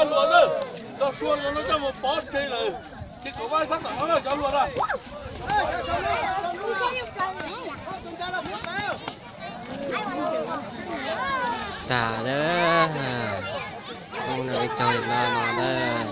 Luag na, cov sua no coj mus pov tseg lawm, ces kom vaj sab tom no na cov luag na. Tas lawm, ua no li caug no no lawm.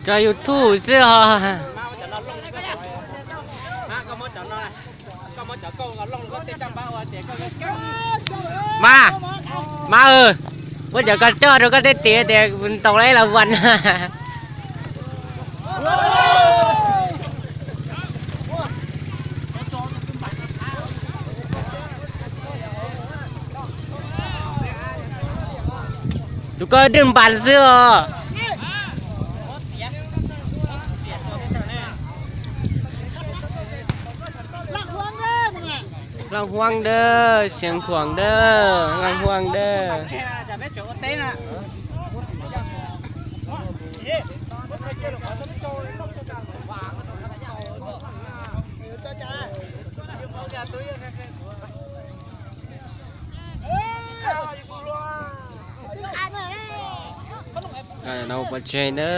Tso YouTube xwb os. Mas, mas, muab cov koj coj rau koj tej tis tias ntaus lawm los vas. Tus koj dwb npas xwb os. Laj Huab dawb, Xeev Khuam dawb, Laj Huab dawb. No pov tseg na.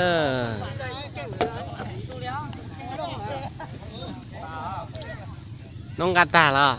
Noj nqa tag los?